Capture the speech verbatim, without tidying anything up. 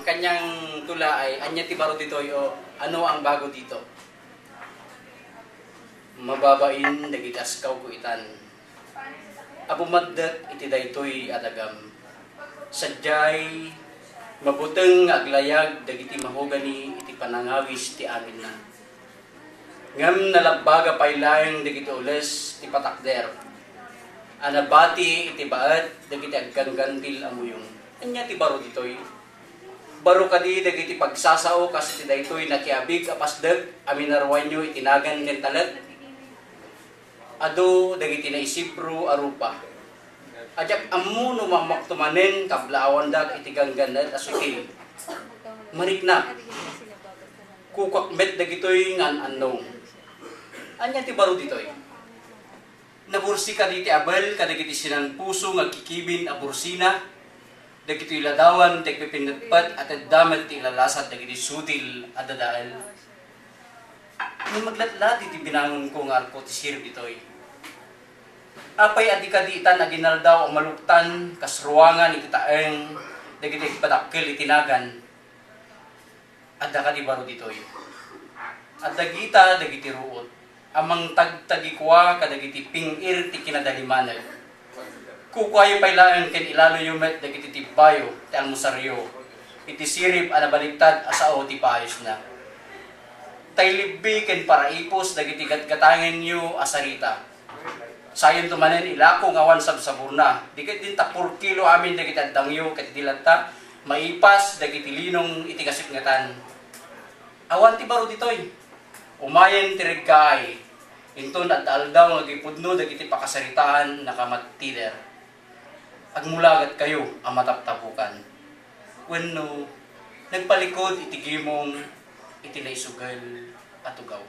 Kaniang tula ay, ania ti baro ditoy o ano ang bago dito? Mababain dagiti askawko itan a bumaddek iti daytoy a dagam. Sadiay, mabuteng nga aglayag dagiti mahogani iti panangawis ti aminna. Ngem nalabbaga pay laeng dagiti ules ti patakder a nabati iti baet dagiti agganggantil a muyong. Ania ti baro ditoy? Baro kadi dagiti pagsasao kas iti daytoy nakiabig a pasdek a minaruanyo iti nagan ken talek? Adu dagiti naisibro a rupa. Diak ammo no mammakto manen kablaawandak iti ganggannaet a sutil. Mariknak. Kukuak met dagitoy nga an-annong. Ania ti baro ditoy? Nabursi kadi ti abel kadagiti sinanpuso nga agkikibin a bursina, dagitoy ladawan ti agpipinnetpet a tedda met ti ilalasat dagiti sutil a dadael. Ngem naglatlati ti binangonko nga arko ti sirib ditoy. Apay a di kadi itan aginaldaw a maluktan kas ruangan iti taeng dagiti agpadakkel iti nagan? Adda kadi baro ditoy? Adda gita dagiti ruot a mangtagtagikua kadagiti ping-ir ti kinadalimaneg. Kukuayo pay laeng ken ilaloyo met dagiti tibbayo ti almusaryo iti sirib a nabaliktad a sao ti paayusna. Tay libbi ken paraipus dagiti gatgatangenyo a sarita. Sayonto manen ilako nga awan sabsaborna. Di ket dinta purkilo amin dagiti addangyo ket di latta maipas dagiti linong iti kasikngetan. Awan ti baro ditoy. Umayen ti reggaay. Inton adda aldaw nga agipudno dagiti pakasaritaan, nakamattider. Agmulagatkayo a mataptabukan. Wenno, nagpalikod iti gimong iti naisugel a tugaw.